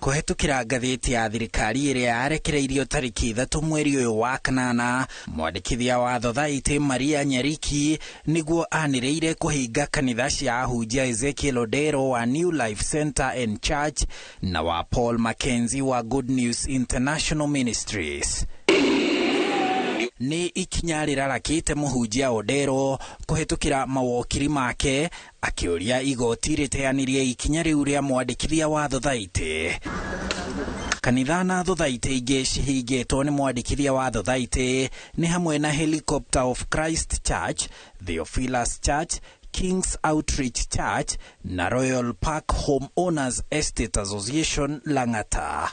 Kũhetũkĩra ngathĩti ya thirikari ĩrĩa yarekereirio tarĩki 3 mweri ũyũ wa kanana, mwandĩkithia wa thothaitĩ Maria Nyariki nĩguo anĩrĩire kũhinga kanitha cia ahunjia Ezekiel Odero wa New Life Center and Church na wa Paul Mackenzie wa Good News International Ministries. Nĩ ikinya rĩrarakĩte mũhunjia Odero kũhetũkĩra mawokiri make akĩũria igoti rĩteanĩrie ikinya rĩu rĩa mwandĩkithia wa thothaitĩ. Kanitha na thothaitĩ ingĩ cihingĩtwo nĩ mwandĩkithia wa thothaitĩ nĩ hamwe na Helicopter of Christ Church, Theophilus Church, King's Outreach Church na Royal Park Home Owners Estate Association Lang'ata.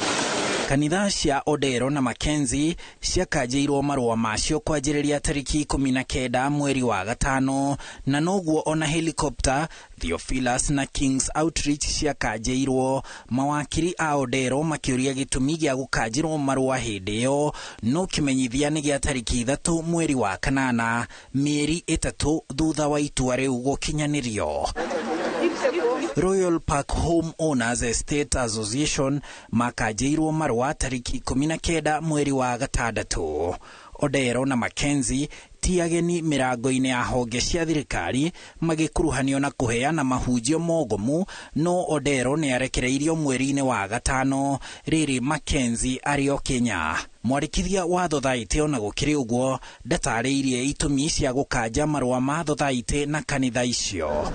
Kanitha cia Odero na Mackenzie ciakanjĩirwo marũa macio kwanjĩrĩria tarĩki 19 mweri wa gatano, na noguo ona Helicopter, Theophilus na King's Outreach ciakanjĩirwo. Mawakiri a Odero makĩũria gĩtũmi gĩa gũkanjĩrwo marũa hĩndĩ ĩyo, no kĩmenyithia nĩ gĩa tarĩki 3 mweri wa kanana, mĩeri 3 thutha wa itua rĩu gũkinyanĩrio. Royal Park Home Owners Estate Association makanjĩirwo marũa tarĩki 19 mweri wa gatandatũ. Odero na Mackenzie ti ageni mĩrango-inĩ ya honge cia thirikari magĩkuruhanio na kũheana mahunjio mogomu, no Odero nĩ arekereirio mweri-inĩ wa gatano rĩrĩ Mackenzie arĩ o Kenya. Mwandĩkithia wa thothaitĩ ona gũkĩrĩ ũguo ndatarĩirie itũmi cia gũkanja marũa ma thothaitĩ na kanitha icio.